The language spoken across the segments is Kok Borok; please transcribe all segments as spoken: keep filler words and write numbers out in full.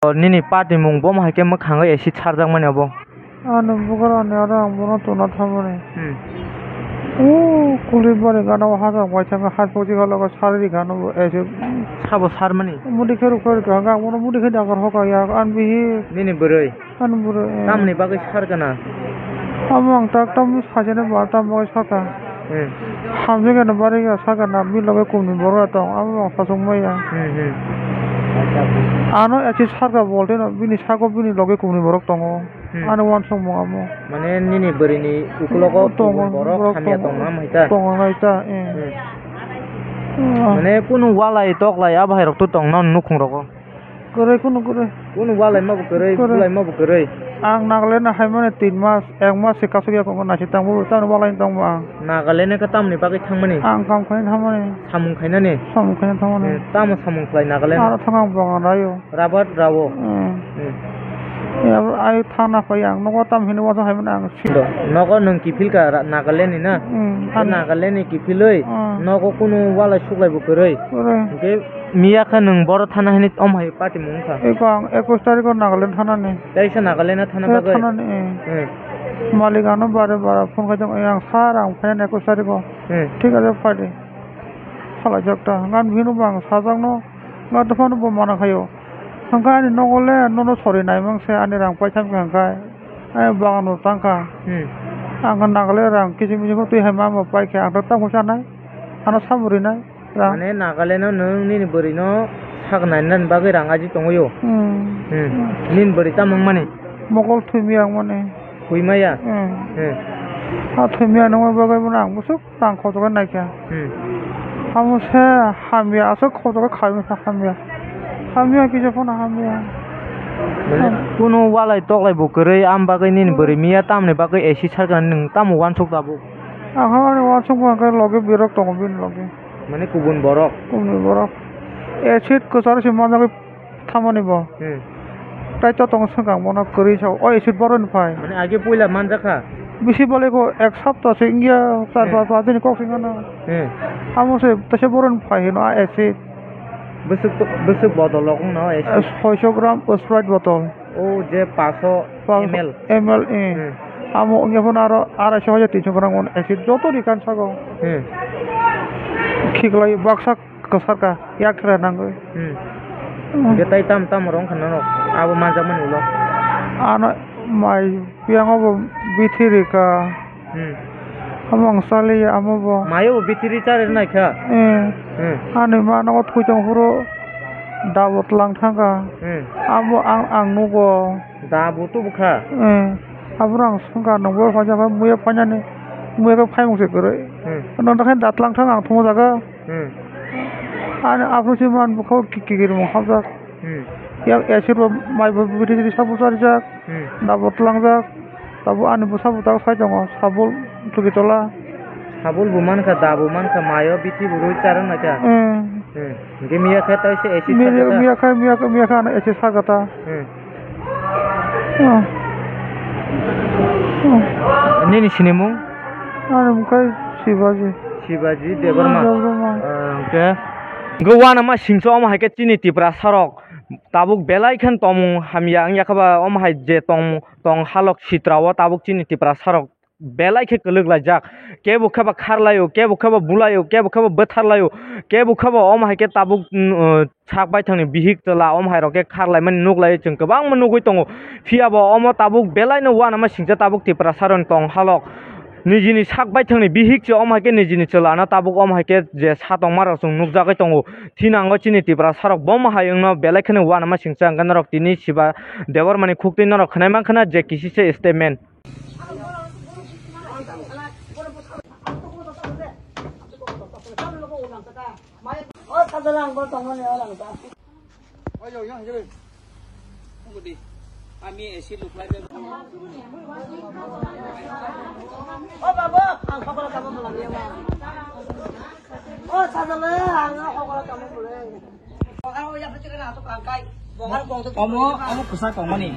O, nini party mung bo hai khe mwkhang acid sarjak mani abo. Ani bugar ani aro ang bono tuna thamani. Hmm. O, kuli bari gana o hajak bai thangkha, haj pokji gana o sari gana o acid. Sabo sarmani? Mudi khe rukha rukha hwnkha, ang bono mudi khe dakar hoka ya, ani bihi. Nini bwrwi? Ani bwrwi, eh. Tamni bagwi sar kana? Amo ang tak tam sajani ba tam bagwi saka. Hmm. Hamjak ani bari ya saka na, bini loge kumni borok tong, amo ang sasuk maya. Hmm, hmm. Ano acid sarka bolte no, bini sako bini loge kumni borok tongo. Hmm. Ano uansukmung amo. Mane nini bwrwini ukulogo tongo, kubun borok borok hamya tongo. Tongma hai ta? Tongo hai ta, eh. Hmm. Hmm. Mane kunu walai toklai abo hai rok to tong non nukhung rogo? Kwrwi, kunu kwrwi. Kunu walai ma bo kwrwi, kwrwi. Bulai ma bo kwrwi. Ang Nagaland no hai mani tin mas, ek mas se kasuk ya kok nasi tang bo, tamo walai tong bo ang. Nagaland no khe tamni bagwi thangmani? Ang kam khai thangmani. Samung khainani? Samung khaina thangmani. Eh, tamo samung khlai Nagaland? Aro thang ang bang rayo. Rabat rawo. Hmm. Hmm. Ya, ai thana phai ang nogo tam hino waso hai mani ang si. Do, nogo nwng kiphil ka ra-, Nagaland ni na? Hmm, Khe ang Nagaland ni kiphilwi Hmm. nogo kunu walai suklai bo kwrwi. Kwrwi. Hwnkhe Miya khe nwng boro thana hini om hai party mung wngkha? Eko ang ekus tarikh o Nagaland thana ni. Teisa Nagaland thana Eh, bagwi? Thana ni, eh. Eh. Malik ano bare bara phone khai tong, eh, ang sir ang phainani ekus tarikh o. Eh. Thik ase, phai de. Salaijak ta. Gan bini bo ang sajak no. Gan to phano bo mana khaio. Hwnkhe ani nogo le nono sori nai mang se ani rang paitham khe hwnkhe. Ai bagan bo tangkha. Hmm. Ang khe Nagaland rang kisu misu twi hai ma ma pai khe ang to tamo chanai. Ano sabo rinai. Rang. Mane Nagaland o nwng nini bwrwi no sak nai nani bagwi rang aji tongwi o. Hmm. Hmm. Nini bwrwi tamo wngmani? Mokol thwimaya wngmani. Thwimaya? Hmm. Hmm. A thwimaya nungma bagwi bono ang bwswk rang khotokhe naikha. Hmm. Amo se hamya aswk khotokhe khaimani hamya. Hamya kisa phano hamya. Mane Hmm. kunu walai toklai bo kwrwi am bagwi nini Hmm. bwrwi miya tamni bagwi acid sarkha nwng tamo uansuk tabuk? Ang hamani uansuk bo hwnkhe logi birok tongo bini logi. Mane kubun borok? Kubun borok. Acid kwcharo se manjagwi thamani bo. Hmm. Tai to tong swkang bono kwrwi sa o acid boroni phai. Mane age puila manjakha? Bisi bole ko ek sapta se wngya, char Hmm. pas pas dini kok se wngya na. Hmm. Amo se tese boroni phai hino a acid. Bwswk, bwswk bodol rok wngno acid? Eh, soiso gram Sprite botol. O je paso Paso M L. M L, eh. Hmm. Amo wngya phano aro arai so hajar tinso gram wngno acid joto rikan sago. Hmm. Khiklai baksa kwsarka, yak khera nangwi. Hmm. Hmm. Hwnkhe tai tam tam rong khna no, abo manjakmani ulo. Ano mai piyang obo bithi rika. Hmm. Amo ang chaliya amo bo. Mayo bo bithi ri chari naikha. Eh. Hmm. Ani ma nogo thwi tong phuru dabo tlang thangkha. Hmm. Amo ang, ang nugo. Dabo tubukha. Eh. Aphuru ang swngkha nungbo phaisa pha muya phainani. Muya khe phaimung se kwrwi. Hmm. Nang dakhe da tlang thang ang thungo jaga. Hmm. Ani aphuru se man bukha ki-, kikir mung hapjak. Hmm. Yak acid bo mai bo bidi bidi sabu charijak. Hmm. Dabo tlangjak. Tabo ani bwsa bwtang sai tongo. Sabul tuki tola. Sabul bo mankha, dabo mankha, mayo bithi bo rwi charwng naikha. Hmm. Hmm. Hwnkhe miya khe tai se acid Miya, sakha ta? Miya khe, miya khe, miya khe ano acid sakha ta. Hmm. Hmm. Hmm. Nini sinimung? Ani mung khe Shivaji. Shivaji Debbarma. Debbarma. Ah, hwnkhe. Hwnkhe uanama singcha omo hai khe chini Tiprasa rok tabuk belai khe tongmung hamya wngya khe ba omo hai je tong, tong halok sitra o tabuk chini Tiprasa rok belai khe kwlwk laijak. Kebo khe ba kharlaio, kebo khe ba bulaio, kebo khe ba bwtharlaio, kebo khe ba omo hai khe tabuk, mm, uh, sak baithangni bihik chwla omo hai rok khe kharlaimani nuklaio, chwng kwbangma nugwi tongo. Phiya bo omo tabuk belai no uanama singcha tabuk Tiprasa rokni tong halok. Nijini sak baithangni bihik se omo hai khe nijini chwla no tabuk omo hai khe je sa tongma rok chwng nukjagwi tongo. Thinango chini Tiprasa rok bo omo hai wngno belai kheno uanama singcha hwnkhe norok tini Shiva Debbarmani khuktwi norok khwnai mankha na je kisi se statement. Omo, omo kwsa tongmani.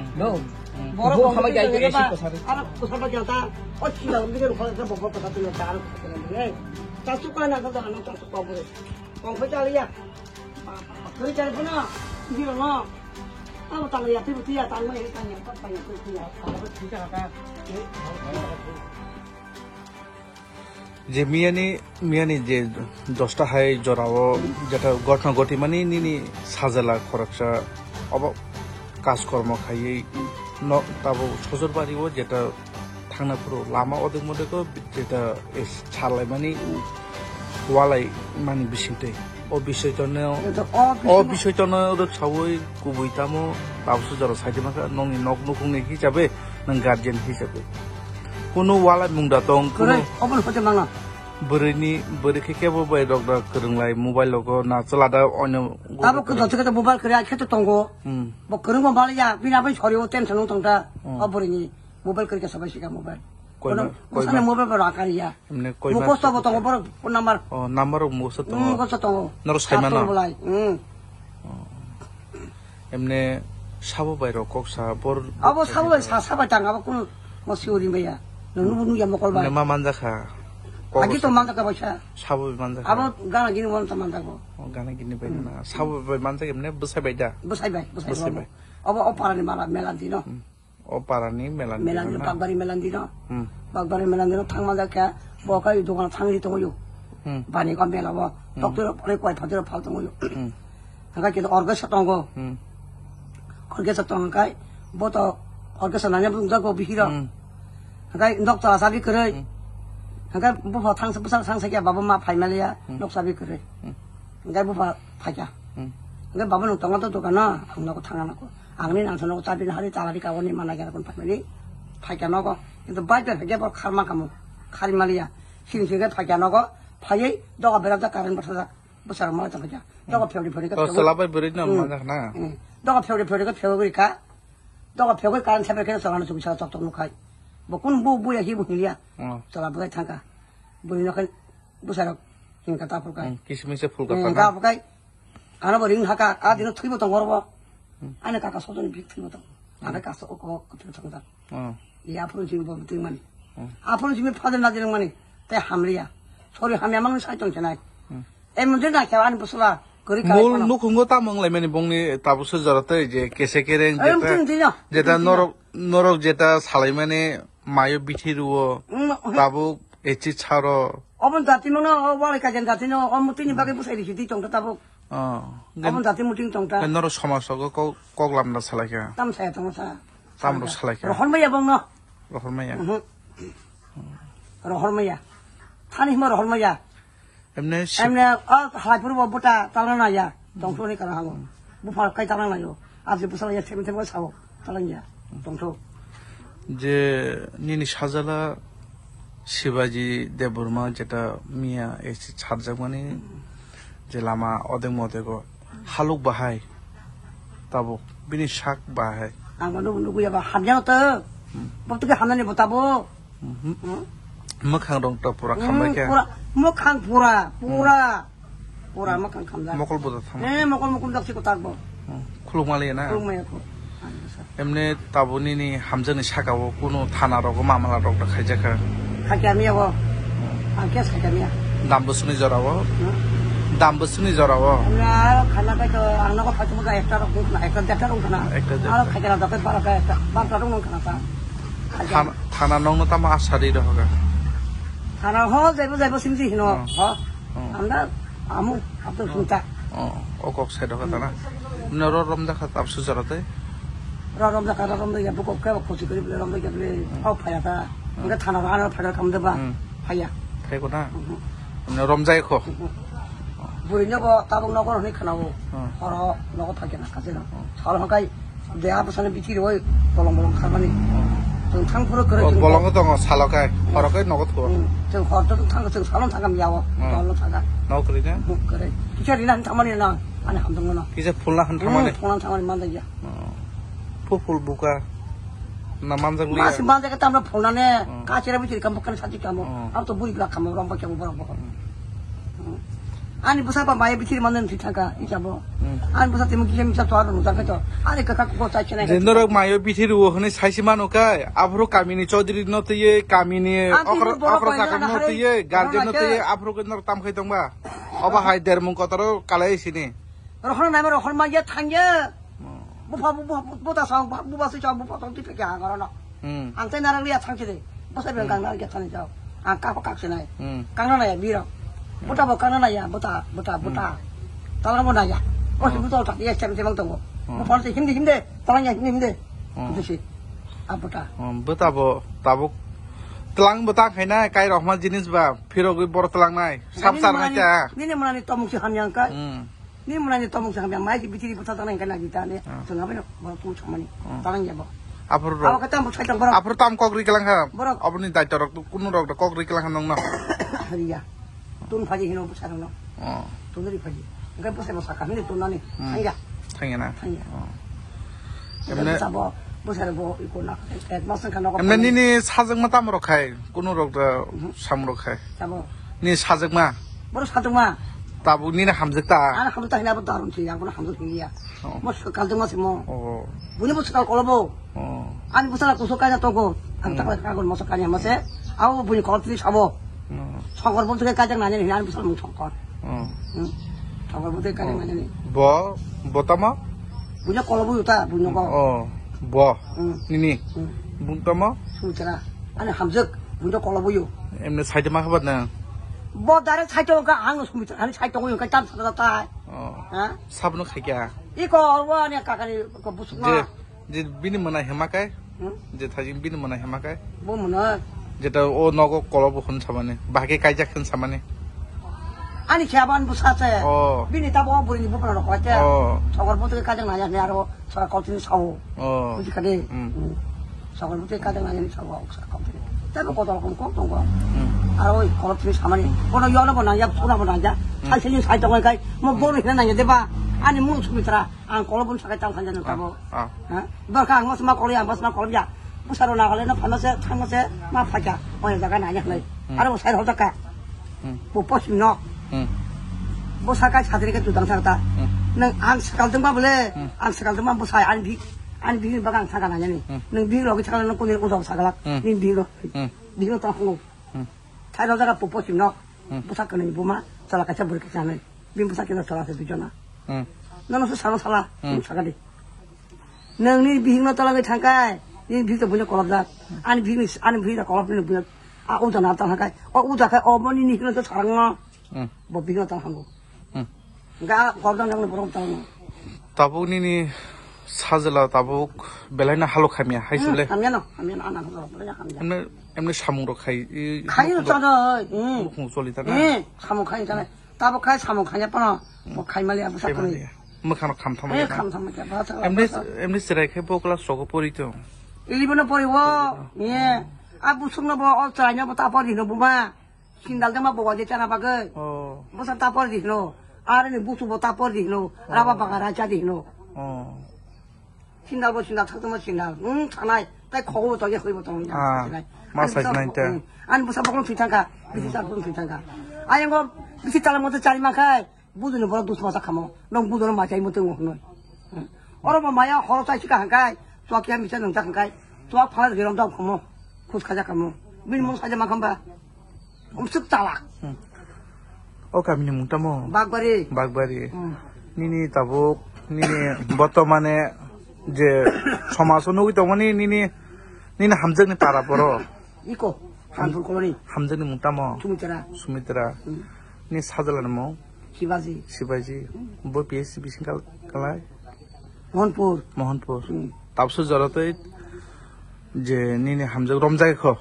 Borok bo khamai khamai jai jai jai jai ba. Aro kwsa ba jata. O thila lambi ke rukha khe bokol kwsa twi ta aro kwsa twi lambi. Ta chukla na ka dana ta chukla bo. Kong khe chaliya. Kri chali phano. Biro no. Abo tang ya, tibu tiya, tang mai, tang ya, pat tang ya, tibu tiya. Je miyani, miyani je dosta hai jorao jeta ghotna ghotimani nini sajala khoroksa obo kaj kormo khaiwi no tabo sojor bario jeta thangna phuru lama odek modeko jeta salaimani walai mani bisingtwi. O bisoitono, Ito o o bisoito- bisoitono rwksawi kubui tamo tabukso jora saitwmangkha nokni nok nukhungni hisabe nwng guardian hisabe. Kunu walai mungda tong, kunu Kwrwi, obono hote mangna. Bwrwini, bwrwi khe kebo bai rok da kwrwnglai mobile rogo na chwla da onyo Tabuk khe joto khe to mobile kwrwi, ai khe to tongo. Hmm. Bo kwrwngma baliya, bini aboni sorio tension wng tongta, Hmm. o bwrwini. Mobile kwrwi khe sabai sika mobile. Koi Kono ma-, koi bwsani ma-, mobile bo rakha riya. Emne koi ma-, Mukhostho bo tongo borok phone number. Oh, number rok mukhostho tongo. Hmm, mukhostho tongo. Norok sai mano? Tabuk bolai. Hmm. Oh. Emne sabo bai rok kok sa bor Abo sabo bai sa, sa bai tang abo kun mo siori maya. No nubu nuya mokol bai. Emne ma manjakha. Kok Agi to sa- manjakha bai sa. Sabo bai manjakha. Abo gana gini won ta manjakbo. Oh, gana gini bai Hmm. na. Sabo bai manjak emne bwsai bai da. Bwsai bai, bwsai Bwsai bai. bai. Abo o parani mala melanti no. Hmm. O parani melanti Melanti no na? Bakbari melanti no. Hmm. Bakbari melanti no thangma jakha, bo kai dogan thangri tongo yo. Hmm. Bani ko mela bo. Hmm. Doctor pore koi phator phal tongo yo. Hmm. Hangka kito orgesa tongo. Hmm. Orgesa tong kai, bo to orgesa nanya bung jago bihiro. Hmm. Hangka doctor asabi kwrwi. Hmm. Hangka bupha thangsa, bwsa thangsa kya baba ma phai maliya, Hmm. noksa bi kwrwi. Hmm. Hingke bupha phaikha. Hmm. Hingke baba nwng tongo to dokan no, ang nogo thangna nangkho. Ang ni nang nogo chabi no hari chalari kabo ni mana gana kon phaimani. Phaikha nogo. Kintu bai bai hingke bo kharma kamo. Khari maliya. Sini sini phaikha nogo. Phaiwi doga berajak current bwsajak. Bwsarok mala tongkha. Doga Hmm. phewri phewri khe Oh, phewri. Chwla bai bwrwi no Hmm. manjak na? Hmm. Doga phewri phewri khe phewri kha. Doga phewri current sabai khe chwla no chuksa chok chok nukhai. Bo kun bu bu ya hi bu hiliya. Oh. Chwla bai thangkha. Bwrwi no khe Bwsarok hingka ta phurka. Hmm, kismisa phulka Hmm, ta na? ta phurkai. Ano bo ring haka, a dino thwibo tongo oro bo. Hmm. Ani kaka sojoni bik thwibo tongo. Ani Hmm. kasa o ko ko thwibo tongo ta. Hmm. Ya phuru jing bo twi mani. Hmm. A phuru jing phadin na jing mani. Te hamliya. Sori hamya mang sai tong chenai. Hmm. E mun jing na kya ani bwsla. Kori kai Mul kono. Nukhungo tamo wnglaimani bongni tabukso jora tei je kese kereng Ayam jeta, tin tin ya. jeta Tin tin ya. norok, norok jeta salaimani mayo bithi ruo. Hmm, hmm. Tabuk Echi charo. Obo jati mano, o walai kajen jati no, o muti ni bagwi bwsai risi di tongta tabuk. Oh. Obo jati muti tongta. Noro somaj rogo kok, kok lamda salaikha. Tam saya tongo sa. Tam rok salaikha. Rohor maya bong no. Rohor maya. Mhm. Rohor maya. Thani hima rohor maya. Emne si- Emne, o halai puru bo buta talana ya. Tongthoni kana hango. Bupha kai talana yo. Abje bwsala ya them them sao. Talangya. Tongthok. Je nini sajala Shivaji Debbarma jeta miya esi sarjakmani je lama odek modego haluk bahai tabuk bini sak bahai. Ang nugu nugu ya ba hamya to. Hmm. Bokto ke hamya ni botabo. Mhm. Hmm? Mwkhang rok to pura Hmm, khambai khe. Pura, mwkhang pura, Hmm. pura. Pura mwkhang khamjak. Mokol buda thang. Eh, mokol mokol jak siko tak bo. Hmm. Khuluk mali na? Khuluk maya ko. Ani bwsa. Emne tabuni ni hamjani saka o kuno thana rogo mamala rok da khaijak kha. Khakya miya bo. Ang kes khakya miya. Dam bwswkni jora o? Hmm? Dam bwswkni jora o? Na, khana kai to, ang nogo phai tongma ekta rok, ekta deta rok khana. Ekta deta. Aro khakya rok kai bara kai ekta, bara rok nang khana ta. Khakya. Thana, thana nongno tamo asari rohoga? Thana ho, jaibo, jaibo simji hino. Hmm. Ho. Hmm. Amda, amu, abdul Hmm. sunta. Oh, o kok sai rokha tana. Noro romjakha tabsu jora tei? Ro romjakha, ro romjakya, bukok khe, khochi kori bole romjakya bole, Hmm. hok phaya ta. Hmm. Hingke thana ro ano phaya kam deba, Hmm. phaya. Phai ko na? Mhm. Romjai kho? Mhm. Bwrwi nogo tabuk nogo hwnwi khwnao. Hmm. Oro nogo phai khe na kacheno. Hmm. Salo hwnkhe deha bwsani bithi rwi bolong bolong kharmani. Hmm. Chwng thang phuru kwrwi Oh, chwng bolongo tongo salo kai. Hmm. Horo kai nogo thuo. Hmm. Chwng hor to thang chwng salo thang kam yawo. Hmm. Dol thang ka. Nogo kwrwi na? Hmm, kwrwi. Kisa rina han thangmani na. Ani hamdong no. Kisa phulna han thangmani? Hmm, phulna thangmani manjak ya. Hmm. Phu phul buka. Na manjak liya. Mas manjak tamra phulna ne. Hmm. Kachira bithi kam bukan sati kamo. Hmm. Am to buri bla kamo rom ba kamo borok borok. Hmm. Ani bwsa ba maya bithi manjak thwi thangka, ika bo. Hmm. Ani bwsa timo kisa misa to aro nujak to. Ani kaka ko chai chenai. Je norok mayo bithi ruo hwnwi saisi mano kai, aphuru kamini chaudhuri no twiwi, kamini Ani okra, bini borok okra bai sakang no no hai, twiwi, guardian no no twiwi, hai. Aphuru ke norok tam khai tongba. Oba hai dermung kotoro kalai sini. Rohor nai rohor ma ya thang ya. Hmm. Bupha, bupha, bupha, bupha, song, bupha, bupha, sui, song, bupha, song, twi phai khe ang orono. Hmm. Ang tei narak liya thang sidi. Bwsai bwrang Hmm. kang narak ya thani jao. Ang kapa kak sinai. Hmm. Kang na naya birok. Hmm. Buta bo kang na naya, buta, buta, Hmm. buta. Talang bo naya. O si Hmm. buta tak ya sem sem tongo. Hmm. Bupha se himdi himde, talang ya himdi himde. Hmm. Itu si. A buta. Hmm. Buta bo tabuk. Telang buta khaina kai rok ma jinis ba. Phirogwi bor telang nai. Sap Nini sar nai mwnani, ta. nini mwnani tomung si hamyang kai. Hmm. Ni mwnani tomung sang biang mai bitiri buta tang nang kana jita ne. Ah. Tong abino, borok tong chamani. Hmm. Tang ya bo. Aphuru rok. Abo kata mo sai tong borok. Aphuru tam kok ri kelang kha. Borok. Aboni daito rok kunu rok kok ri kelang kha nongno. Riya. Tun phaji hino busa rokno. Oh. Tun ri phaji. Engkai busa mo saka hini tun nani. Hmm. Thangya. Thangya na. Thangya. Oh. Emne Emne sabo busa rok bo iko na. Ek mas kan ko. Emne nini sajak ma tam rok khai. Kunu rok da Mhm. sam rok khai. Sabo. Ni sajak ma. Borok satung ma. Tabuk nini hamjak ta. Ano hamjak ta hina bo darum si, ang bono hamjak hini ya. Oh. Mo kaltung ma si mo. Oh. Buni bo sakal kolobo. Oh. Ani bwsala kusuk kaina tongo. Ang Hmm. takla kagon moso kanya mase. Abo buni koltri sabo. Oh. Songkor bo tuke kajak nanya hina ani bwsala mung songkor. Oh. Hmm. Songkor bo tuke kajak Oh. nanya ni. Bo, bo tamo? Buni kolobo yuta, buni ko. Oh. Bo. Hmm. Nini. Hmm. Bung tamo? Sutra. Ani hamjak, buni kolobo yu. Emne saite ma khabat na? Bo dare saite ka ang sumitra, ani saite ko ka tam sa ta. Oh. Ha? Sabno khaikya? Iko, wa ani kakani ko busuk Je, na. je bini mwnai hema kai? Hmm? Je thajin bini mwnai hema kai? Bo mwnai. Jeta o nogo kolobo hwn samani, bahage kaijak hwn samani. Ani khe aban bwsa se. Oh. Bini tabo o bwrwini bupra rok khe. Oh. Sogor butu kajak nanya hwnwi aro sara kautini sao. Oh. Buji kha de. Hmm. Hmm. Sogor butu kajak nanya hwnwi sao, o sa kautini. Tei bo kotor rokom kok tongo. Hmm. Aro oi kolok tini samani. Bono yono bo nangya, pura bo nangya. Hmm. Saisini sai tongo kai. Mo bono hina nangya de ba. Ani mung sumitra. Ang kolok bun sakai tang khanja nang Ah. tabo. Ah. Ha? Dorkha ang mosma kolok ya, mosma kolok ya. Bwsaro na hole no phano se, thangma se, ma phaikha. Oi jaga nangya hnai. Hmm. Aro bo sai hol taka. Hmm. Bo posim nok. Hmm. Bo sakai sadri ke tutang sakta. Hmm. Nang ang sakal tengma bole, Hmm. ang sakal tengma bo sai ang bik, ang bik bagang saka nanya ni. Hmm. Nang bik logi sakal nang kuni udo sagalak. Hmm. Ni bik lo. Hmm. Bik lo tang hango. Hmm. Thai lo jaga bo posim nok. Hmm. Bo sakal ni buma, sala kaisa buri kaisa nai. Bini bwsa kisa sala se duijona. Hmm. Nono se salo sala, Hmm. saka di. Nang ni bihik no tolangwi thangkai, ni bihik to buino kolop jak. Ani bihik ni, ani bihik da kolop ni buino. A uja na tang thangkai. O uja khai o boni ni hino to sarang no. Hmm. Bo bihik no tang hango. Hmm. Ga kolop jang jang ni borok tang no. Tabuk nini sajla tabuk belai na halok hamya, hai Hmm, sile. Hamya no, hamya no, ana no, belai hamya. Emne, emne samung rok khai, i, Khai no bukhung rok, chana, hmm. bukhung choli ta na. Hmm, samung khai ta na. Tabo khai samung khanya pano, bo khai mali abu Khai sakni. mali. Mwkhang rok kham thama Eh, ya na. kham thama kya, ba sakla, Emne, ba sa- emne serai khai bo class rogo pori to. Ili bono pori wo, ye. A busung no bo, o chai no bo ta pori no buma. Sindal de ma bo wa de chana bagwi. Oh. Bo sa ta pori di no. Ar ni busu bo ta pori di no. Raba Oh. baga ra cha di no. Oh. Sindal bo sindal, thak tongma sindal. Hmm, thanai. Tai khogo bo tongya, khoi bo tong. Ah, Thanai. ma Ani sai bwsa nai ta. Hmm. Ani bwsa bokong thwi thangkha. Bisi char bokong thwi thangkha. Ayang go bisi chala moto chari makhai. Budu ni boro dus masa khamo. Nong budu no ma chai moto ngo noi. Hmm. Oro bo maya horo chai sika hangkai. Chua kia misa nong ta hangkai. Chua phala girom dam khamo. Khus khaja khamo. Bini mung saja makhamba. Umsuk chalak. Hmm. O kamini mung tamo? Bakbari. Bakbari. Hmm. Nini tabuk, nini botomane je somaso nugui tongmani nini, nini hamjakni para boro. Iko, Ham-, Kanpur Colony. Hamjakni mung tamo? Sumitra. Sumitra. Hmm. Ni sajala ni mung? Shivaji. Shivaji. Hmm. Bo P S C bising kal-, kalai? Mohanpur. Mohanpur. Hmm. Tabso jora tei je nini hamjak romjak kho.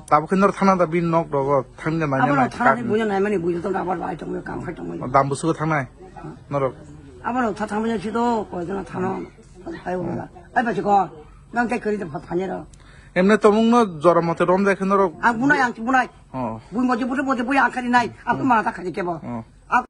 Tabuk khe nor thana da bin nok rogo thangja nai Abo nai no thana ni kar-, buya nai mani buya to abar bai tong kam khai tong. Dam busu thangnai norok. Abo no tha thang buya si to ko jana thano. Ai wala. Ai ba si ko. Nang te kari de pha phanya ro. Emne tomung no jora mote romjak khe norok. Ang bunai ang bunai. Oh. Bui moje bute moje bui ang khari nai. Aku mana ta khari kebo. Oh.